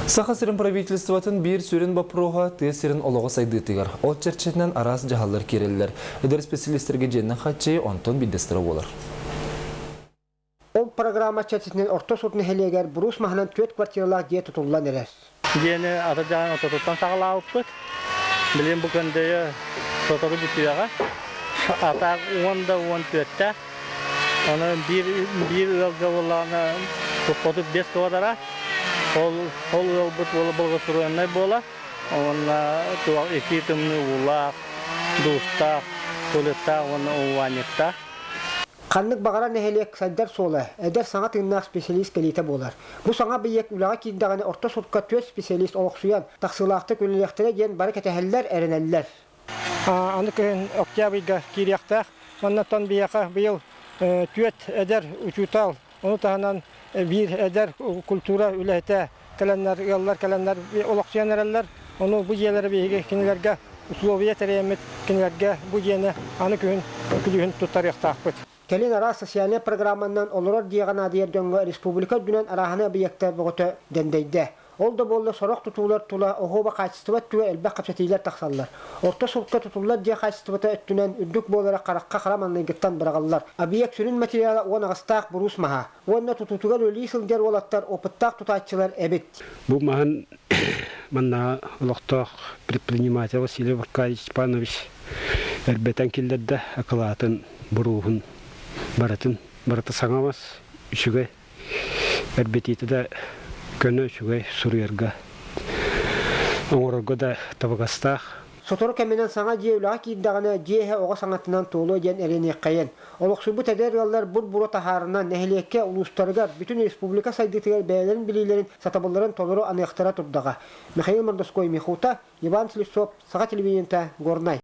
Саха сирин правительствотын биир сүрүн боппуруоһа тыа сирин олоҕо сайдыытыгар. Ол чэрчитинэн араас дьаһаллар киирэллэр. Эдэр специалистэргэ дьиэннэн хаччыы онтон биирдэстэрэ буолар. Ол программа чэрчитинэн Орто Сурт нэһилиэгэр буруус маһынан түөрт квартиралаах дьиэ тутуллан эрэр. Дьиэни ата дьаһан ортотуттан саҕалаабыппыт. Билигин бу көндөйө сотору бүтүөҕэ. Атаак уон да уон түөртээх. Аны биир, биир ыалга буоллаҕына 35 квадрат. Ол, ол ыалбыт буола благоустроеннай буола. Уонна туох итии тымныы уулаах, дуустаах, туалеттаах уонна умывальниктаах. Ханнык баҕарар нэһилиэк сайдар суола эдэр саҥа тыыннаах специалист кэлиитэ буолар. Бу саҥа быйыак үлэҕэ киирдэҕинэ орто сурка түөрт специалист олохсуйан, тахсыылаахтык үлэлиэхтэрэ диэн бары кэтэһэллэр, эрэнэллэр. Аны кыһын октябрьга киириэхтээх. Маннаттан биһиэхэ быйыл түөрт эдэр учуутал, ону таһынан биир эдэр культура үлэһитэ кэлэннэр, ыаллар кэлэннэр олохсуйан эрэллэр. Ону бу дьиэлэри биһиги кинилэргэ условия тэрийэммит, кинилэргэ бу дьиэни аны күһүн күлүүһүн туттарыахтаахпыт. Кэлин араас социальнай программанан олорор дьиэҕэ наадыйар дьоҥҥо республика үрдүнэн арааһынай объектар бөҕөтө дьэндэйдэ. Ол да буоллар сорох тутуулар тула оһуоба хаачыстыба өттүгэр элбэх кэпсэтиилэр тахсаллар. Орто сурка тутуллар дьиэ хаачыстыбата өттүнэн үрдүк буолара харахха хара маҥнайгыттан быраҕыллар. Объект сүрүн материала уон аҕыстаах буруус маһа. Уонна тутуутугар үлэлии сылдьар уолаттар опыттаах тутааччылар эбит. Бу маһын манна олохтоох предприниматель Василий Аркадьевич Степанович эрбэтэн киллэрдэ, акылаатын, буруоһун барытын барыта саҥа мас, үчүгэй. Эрбэтиитэ да көнө үчүгэй суруйарга, оҥорорго да табыгастаах. Сотору кэминэн саҥа дьиэ үлэҕэ киирдэҕинэ, дьиэ иһэ оҕо саҥатынан туолуо диэн эрэниэххэйин. Олохсуйбут эдэр ыаллар бур-буруо таһаарынан, нэһилиэккэ, улуустарыгар, бүтүн республика сайдыытыгар бэйэлэрин билиилэрин, сатабылларын толору аныахтара турдаҕа. Михаил Мордовской, Михута, Иван Слепцов, Саха телевидениета, Горнай.